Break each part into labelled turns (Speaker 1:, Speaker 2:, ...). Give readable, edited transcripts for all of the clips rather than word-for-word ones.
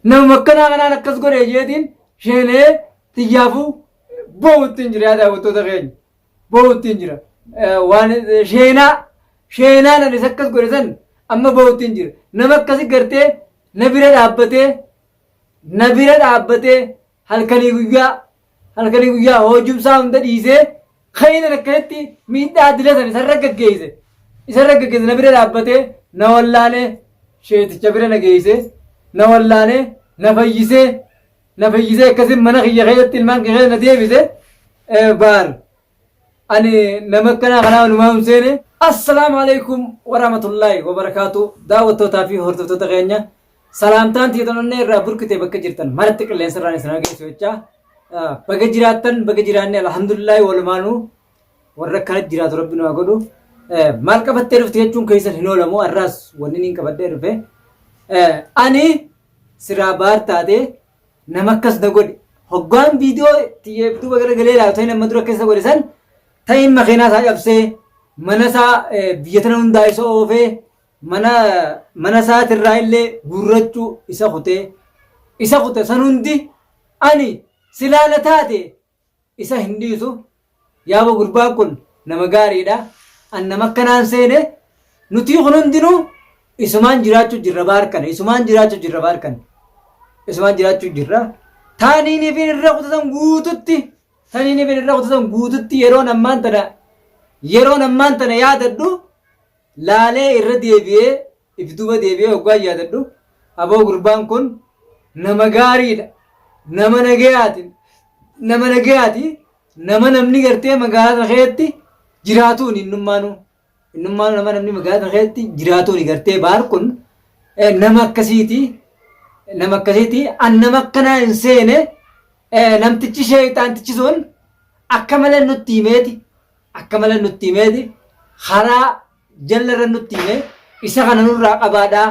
Speaker 1: Nama akkanaa kanaan akkas godhe jeetiin sheenee tiyyaafuu boo'utti hin jira yaa daawwattoota keenya. Boo'utti hin jira. Waan sheenaa sheenaan ani akkas godhe san amma boo'utti hin jira. Nama akkasi gartee na bira dhaabbatee na bira dhaabbatee halkanii guyyaa halkanii guyyaa hoojumsaa hunda dhiisee kayinan akkanatti miidhaa dila san isarra gaggeesse isarra gaggeesse na bira dhaabbatee na wallaanee sheeticha bira na geesse na wallaanee na fayyisee na fayyisee akkasiin mana kiyya keessatti ilmaan kiyya keessa na deebise baar ani nama akkanaa kanaa walumaa hin seene. Assalaamu alaikum warahmatullaahi wabarakaatu daawwattootaa fi hordoftoota keenya salaamtaan tiyya onnee irraa burkite bakka jirtan maratti qilleensa irraan isin hageessu jechaa baga jiraattan baga jiraanne alhamdulillaahi walumaanuu warra akkana jiraatu rabbi nu haa godhu. Maal qabattee dhufte jechuun keessan hin oolamu har'aas wanni niin qabadhee dhufe ani siraa baar taatee nama akkas na godhe hoggaan viidiyoo tiyyeef duuba garagalee ilaalu ta'in amma dura keessa godhe san ta'in makiinaa isaa cabsee mana isaa biyya tana hundaa isa oofee mana mana isaatirraa illee guurrachuu isa kutee isa kute san hundi ani silaa na taate isa hin dhiisu yaaba gurbaan kun nama gaariidha an nama akkanaan seene nutii kun hundinuu isumaan jiraachuu jirra baar kana isumaan jiraachuu jirra baar kana isumaan jiraachuu jirra taaniin fi irra kutatan guututti taniin fi irra kutatan guututti yeroon ammaan tana yeroon ammaan tana yaadadhu laalee irra deebi'ee if duuba deebi'ee hoggaan yaadadhu aboo gurbaan kun nama gaariidha nama nagayaati nama nagayaati nama namni gartee magaalaa tana keessatti jiraatuun innummaanuu innummaanuu nama namni magaalaa tana keessatti jiraatuun gartee baar kun nama akkasiiti nama akkasiiti an nama akkanaa hin seene namtichi sheeyxaantichi sun akka malee nutti himeeti akka malee nutti himeeti karaa jalla irra nutti hime isa kana nurraa qabaadha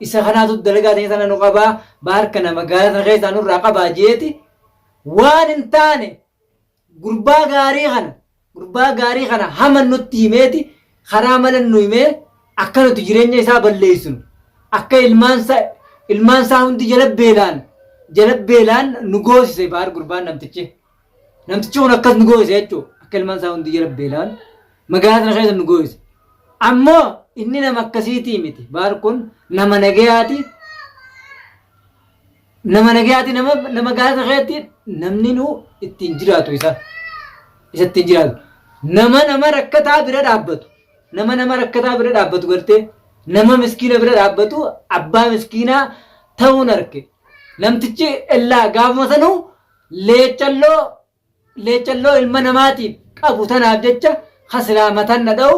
Speaker 1: isa kanaatu dalagaa ta'e sana nu qabaa baar kana magaalaa sana keessaa nurraa qabaa jeeti waan hin taane gurbaa gaarii kana gurbaa gaarii kana hama nutti himeeti karaa mala nu himee akka nuti jireenya isaa balleessinu akka ilmaan isaa hundi jala beelaan jala beelaan nu goosise baar gurbaan namtichi. Namtichi kun akkas nu goosise jechuudha. Akka ilmaan isaa hundi jala beelaan magaalaa sana keessa nu goosise. Ammoo inni nama akkasiitii miti. Baar kun nama nagayaati. Nama nagayaati nama nama magaalaa sana keessatti namni nu ittiin jiraatu isa. Isa ittiin jiraatu. Nama nama rakkataa bira dhaabbatu. Nama nama rakkataa bira dhaabbatu gartee nama miskiina bira dhaabbatu abbaa miskiinaa ta'uun arge. Namtichi illaa gaafuma sanuu Leecalloo leecalloo ilma namaatiif qabu tanaaf jecha ka silaa matan na dha'u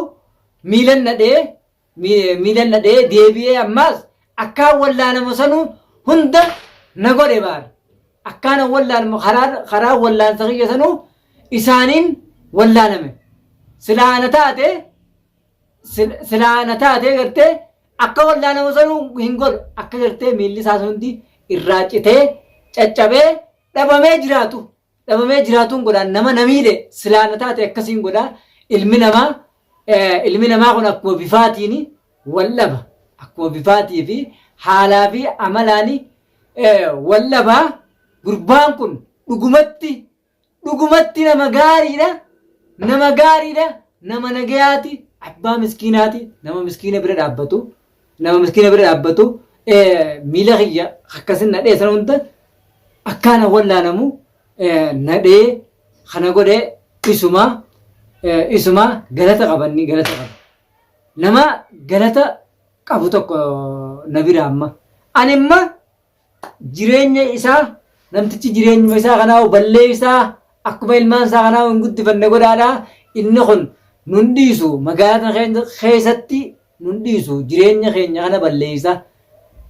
Speaker 1: miilan na dha'ee miilan na dha'ee deebi'ee ammaas akkaan wallaanamu sanuu hunda na godhe baar akkaan wallaanamu karaa karaa wallaansa kiyya sanuu isaaniin wallaaname silaa ana taate silaa ana taatee gartee akka wallaanamu sanuu hin godhu akka gartee miilli isaa sun hundi irraa citee caccabee dhabamee jiraatu dhabamee jiraatuun godhaan nama na miidhe silaa na taate akkasiin godhaa ilmi namaa ilmi namaa kun akkuma bifaatiin wal dhaba akkuma bifaatii fi haalaa fi amalaani wal dhabaa gurbaan kun dhugumatti Dhugumatti nama gaariidha, nama gaariidha, nama nagayaati, abbaa miskiinaati, nama miskiina bira dhaabbatu, nama miskiina bira dhaabbatu, miila kiyya akkasin nadhee sana hunda akkaana wallaanamu nadhee kana godhe isuma isuma galata qabanni galata qaba. Nama galata qabu tokko na bira amma. Ani imma Jireenya isaa namtichi jireenyuma isaa kanaa balleessaa akkuma ilmaan isaa kanaa hin guddifanne godhaadha. Inni kun nun dhiisu magaalaa tana keessatti nun dhiisu jireenya keenya kana balleessa.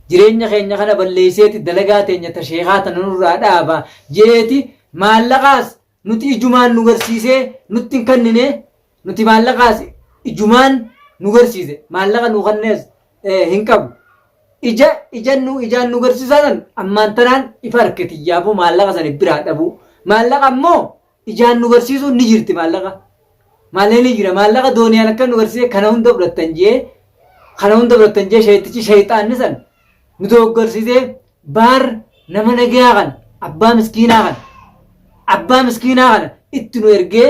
Speaker 1: Jireenya keenya kana balleesseeti dalagaa teenya ta sheekaa tana nurraa dhaaba jeeti maallaqaas nuti ijumaan nu garsiisee nutti hin kannine nuti maallaqaas ijumaan nu garsiise maallaqa nu kannees hin qabu. Ija ija nu ijaan nu garsiisaa san ammaan tanaan ifa arke tiyyaafuu maallaqa san biraa dhabuu. Maallaqa ammoo ijaan nu garsiisuun ni jirti maallaqa. Maallaqni ni jira maallaqa dooniyaan akka nu garsiise kana hunda fudhattan jee kana hunda fudhattan jee sheeytichi sheeyxaanni san nu dogogorsiisee baar Nama nagayaa kana abbaa miskiinaa kana abbaa miskiinaa kana itti nu ergee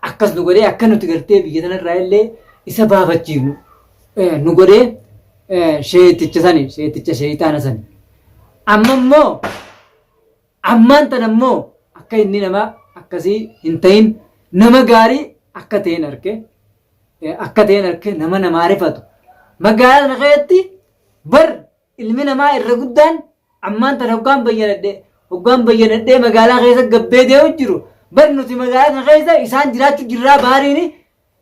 Speaker 1: akkas nu godhee akka nuti gartee biyya tanarraa illee isa baafachiifnu nu godhee sheeticha sani sheeticha sheeyxaana sani. Amma immoo ammaan tana immoo akka inni nama akkasii hin ta'in nama gaarii akka ta'een arke akka ta'een arke nama namaa rifatu. Magaalaa tana keessatti bar Ilmi namaa irra guddaan ammaan tana hoggaan bayyanadhe hoggaan bayyanadhee magaalaa keessa gabbee deemu jiru bar nuti magaalaa kana keessa isaan jiraachuu jirraa baariini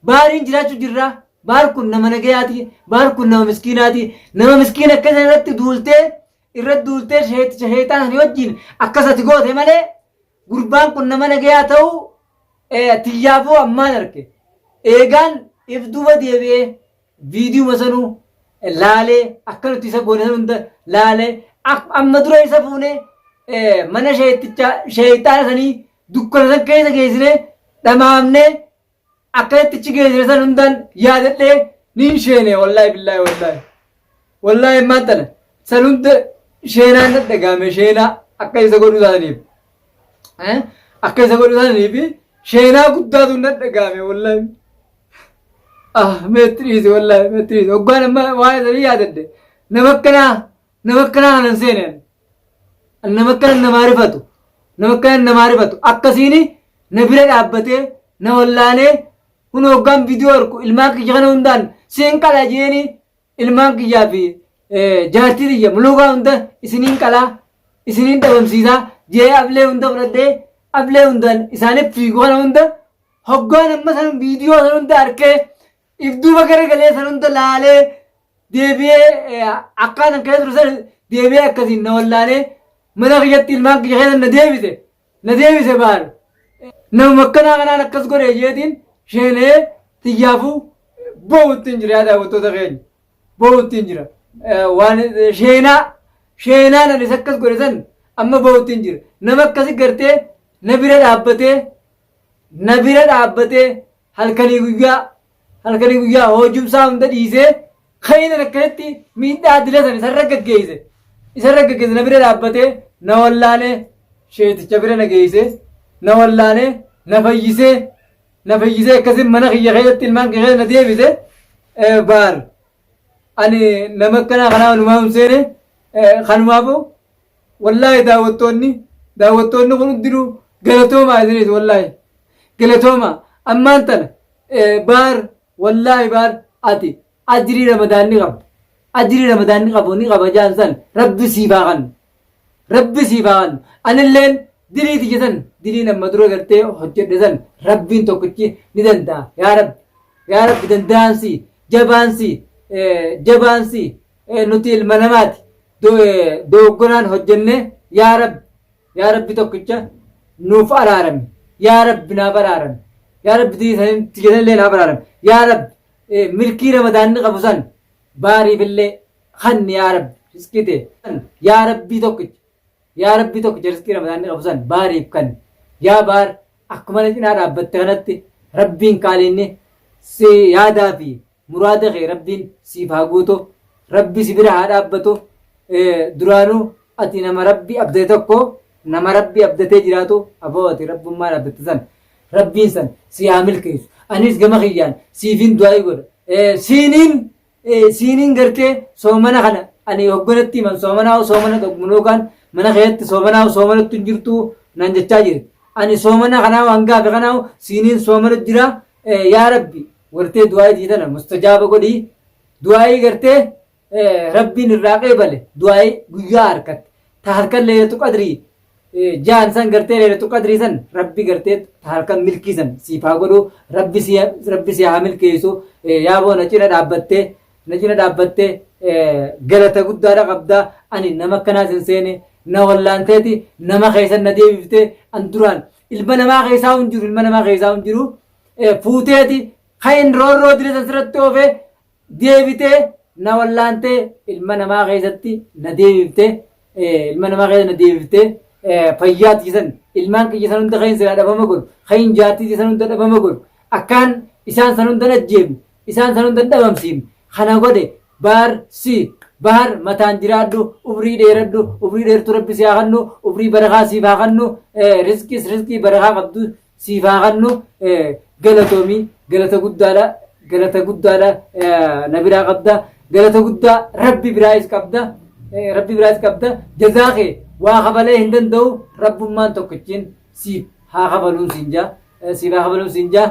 Speaker 1: baariin jiraachuu jirraa baar kun nama nagayaati baar kun nama miskiinaati nama miskiina akkasa irratti duultee irratti duultee sheeticha sheexaan sanii wajjin akkas ati goote malee gurbaan kun nama nagayaa ta'uu tiyyaafuu ammaan arke eegaan if duuba deebi'ee viidiyuma sanuu laalee akka nuti isa goone san hunda laalee amma dura isa fuunee mana sheeytichaa sheeyxaana sanii dukkana san keessa geessine dhamaamnee akka ittichi geessine san hundaan yaadadhee niin sheene wallaahi billaahi wallaahi wallaahi ammaan tana san hunda sheenaan dhadhagaame sheenaa akka isa godhuu isaaniif akka isa godhuu isaaniif sheenaa guddaatu dhadhagaame wallaahi. Ah, meetti dhiisi wallaahi meetti dhiisi. Hoggaan amma waa'ee sanii yaadadde. Nama akkanaa nama akkanaa kanan seene ani. Ani Nama akkana namaa rifatu. Nama akkana namaa rifatu. Akkasiini na bira dhaabbatee na wallaanee kun hoggaan viidiyoo arku ilmaan kiyya kana hundaan siin qala jeeni ilmaan kiyyaa fi jaartii tiyya muluukaa hunda isiniin qalaa isiniin dhabamsiisaa jee ablee hunda fudhadhee ablee hundaan isaaniif fiigu kana hunda Hoggaan amma san viidiyoo san hunda arkee if duuba garagalee san hunda laalee deebi'ee akkaan kan keessa ture san deebi'ee akkasiin na wallaalee mana kiyyatti ilmaan kiyya keessa na deebise na deebise baar namuma akkanaa kanaan akkas godhe jeetiin sheenee tiyyaafuu boo'utti hin jira yaa daawwattoota keenya boo'utti hin jira waan sheenaa sheenaan anis akkas godhe san amma boo'utti hin jira nama akkasi gartee na bira dhaabbatee na bira dhaabbatee halkanii guyyaa halkanii guyyaa hoojumsaa hunda dhiisee kayinan akkanatti miidhaa dila san isarra gaggeesse isarra gaggeesse na bira dhaabbatee na wallaalee sheeticha bira na geesse na wallaalee na fayyisee na fayyisee akkasin mana kiyya keessatti ilmaan kiyya keessa na deebise baar ani nama akkanaa kanaa walumaa hin seene kanumaafuu Wallaahi daawwattoonni daawwattoonni kun hundinuu galatoomaa isinis wallaahi galatoomaa ammaan tana baar wallaahi baar ati ajrii ramadaanni qaba ajrii ramadaanni qabu ni qaba jaan san rabbi siif haa kannu rabbi siif haa kannu anilleen dilii tiyya san diliin amma dura gartee hojjedhe san rabbiin tokkichi ni danda'a yaa rabbi yaa rabbi danda'aan si jabaan si jabaan si nuti ilma namaati dogoggoraan hojjenne yaa rabbi yaa rabbi tokkicha nuuf araarami yaa rabbi naaf araarami yaa rabbi tiyyasanillee naaf araarami yaa rabbi milkii ramadaanni qabu san baariifillee kanni yaa rabbi riskii ta'e yaa rabbii tokkicha yaa rabbii tokkicha riskii ramadaanni qabu san baariif kanni yaa baar akkuma na cinaa dhaabbatte kanatti rabbiin kaaliinni si yaadaa fi Muraada kee rabbiin siif haa guutu rabbi si bira haa dhaabbatu duraanuu ati nama rabbi abdate tokko nama rabbi abdatee jiraatu aboo ati rabbummaan abdatte san rabbiin san si haa milkeessu anis gama kiyyaan siifin du'aa'ii godha siiniin siiniin gartee soomana kana ani hogganatti himan soomanaa soomana dhogmunuukaan mana keetti soomanaa soomanatti hin jirtu naan jechaa jirti ani soomana kanaa waan gaafe kanaa siiniin soomana jira yaa rabbi Gartee du'aa'ii tiyya tana mustajaaba godhii du'aa'ii gartee rabbiin irraa qeebale du'aa'ii guyyaa harkatte ta halkan leelatu qadrii jaan san gartee leelatu qadrii san rabbi gartee ta halkan milkii san siif haa godhu rabbi si rabbi si haa milkeessu yaaboo na cina dhaabbattee na cina dhaabbattee galata guddaadha qabda ani nama akkanaa sin seene na wallaanteeti nama keessan na deebiftee an duraan ilma namaa keessaa hin jiru ilma namaa keessaa hin jiru fuuteeti kan roorroo dila san sirratti oofe deebitee na wallaantee ilma namaa keessatti na deebifte ilma namaa keessa na deebifte fayyaa tiyya san ilmaan kiyya san hunda kan silaa dhabama godhu kan jaartii tiyya san hunda dhabama godhu akkaan isaan san hunda hin ajjeefne isaan san hunda hin dhabamsiifne kana godhe baar si Bahar mataan jiraadhu, umrii dheeradhu, umrii dheertuu Rabbi si haa kennu, umrii barakaa siif haa kennu, rizqiis rizqii barakaa qabdu siif haa kennu. Galatoomi, galata guddaadha, galata guddaadha na biraa qabda, galata guddaa Rabbi biraayis qabda, Rabbi biraayis qabda. Jazaa kee waa kafalee hin danda'u, Rabbummaan tokkichiin siif haa kafaluun siin jaa, siif haa kafaluun siin jaa.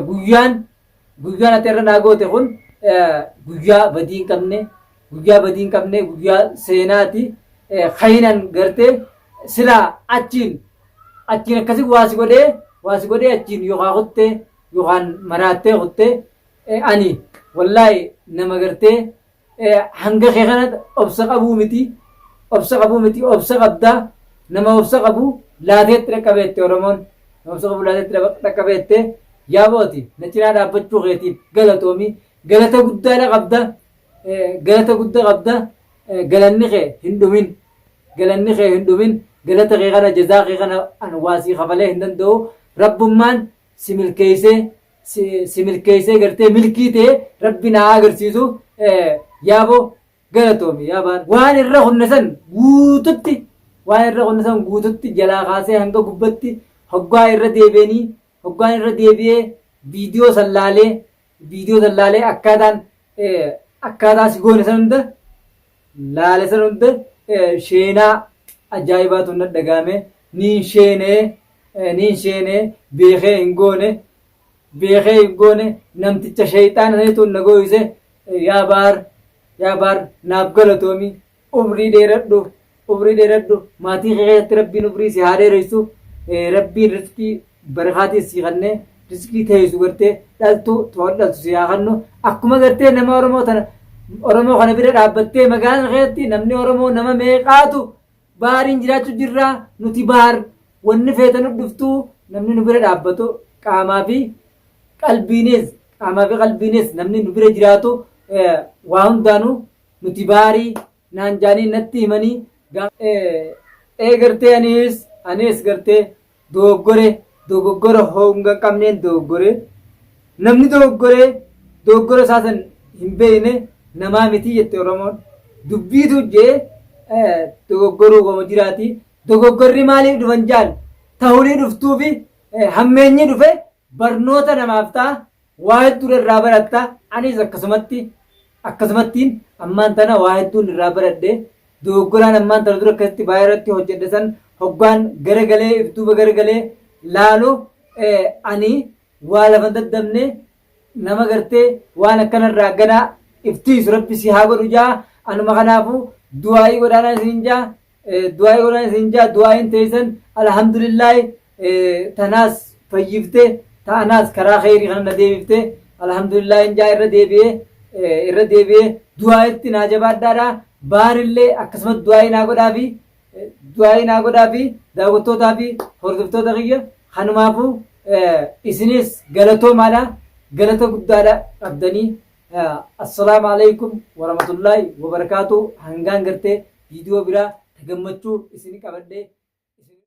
Speaker 1: Guyyaan Guyyaan ati irra naa goote kun guyyaa badii hin qabne, guyyaa badii hin qabne, guyyaa seenaati. Kayinan gartee silaa achiin achiin akkasi waa si godhee waa si godhee achiin yookaan kuttee yookaan maraattee kuttee ani wallaahi nama gartee hanga kee kana obsa qabuu miti, obsa qabuu miti. Obsa qabda, nama obsa qabu laateetti dhaqqabeette. Oromoon nama obsa qabu laateetti dhaqqabeette. Yaabooti, na cinaa dhaabbachuu keetiif galatoomi, galata guddaadha qabda, galata guddaa qabda. Galanni kee hin dhumin, galanni kee hin dhumin. Galata kee kana, jazaa kee kana an waasii kafalee hin danda'u. Rabbummaan si milkeessee, si milkeessee gartee milkii ta'e Rabbi naa agarsiisu. Yaaboo, galatoomi yaa Bahar. Waan irra kunne san guututti, waan irra kunne san guututti jalaa kaasee hanga gubbatti hoggaa irra deebi'anii, hoggaan irra deebi'ee viidiyoo san laalee, viidiyoo san laalee akkaataan akkaataa si goone san hunda laale san hunda sheenaa ajaa'ibaatu na dhagaame. Niin sheenee, niin sheenee, beekee hin goone, beekee hin goone. Namticha sheeyxaana sanitu na gooyise. Yaa Bahar, yaa Bahar, naaf galatoomi, umrii dheeradhu, umrii dheeradhu. Maatii kee keessatti Rabbiin umrii si haa dheeressu. Rabbiin rizqii barakaatiin si kennee rizqii teessu gartee dhaltu to'an dhaltu si haa kennu. Akkuma gartee nama Oromoo tana, Oromoo kana bira dhaabbattee magaalaa keessatti namni Oromoo nama meeqaatu Bahariin jiraachuu jirra nuti. Bahar, wanni feeta nu dhuftuu namni nu bira dhaabbatu qaamaa fi qalbiinis, qaamaa fi qalbiinis namni nu bira jiraatu waa hundaanuu nuti Baharii naan jaanii natti himanii. Ee gartee anis gartee dogoggore, dogoggora honga hin qabneen dogoggore. Namni dogoggore dogoggora isaa san hin beekne namaa miti jette Oromoon. Dubbiitu jee dogoggoruu goma jiraati. Dogoggorri maaliif dhufan jaan tahulii dhuftuufi hammeenyi dhufe barnoota namaaf ta'a, waa hedduu irraa baratta. Anis akkasumatti akkasumattiin ammaan tana waa hedduun irraa baradhe. Dogoggoraan ammaan tana dura akkasitti baay'ee irratti hojjedhe san hoggaan garagalee if duuba garagalee laalu ani waa lafa hin daddabne. Nama gartee waan akkanarraa ganaa iftiisu Rabbi si haa godhu jaa. Anuma kanaafuu du'aayii godhaanaa isin jaa, du'aayii godhaan isin jaa. Du'aayiin teessan alhamdulillaahi tanaas fayyifte, ta'anaas karaa kheyrii kana na deebifte, alhamdulillaahi jaa. Irra deebi'ee, irra deebi'ee du'aayitti naa jabaadhaadha. Baarillee akkasumas du'aayii naa godhaafi, du'aayii naa godhaafi. Daawwattootaa fi hordoftoota kiyya, kanumaafuu isinis galatoomaadha, galata guddaadha qabdanii. Assalaamu alaikum warahmatullaahi wabarakaatu. Hangaan gartee viidiyoo biraa ta gammachuu isin qabadhee.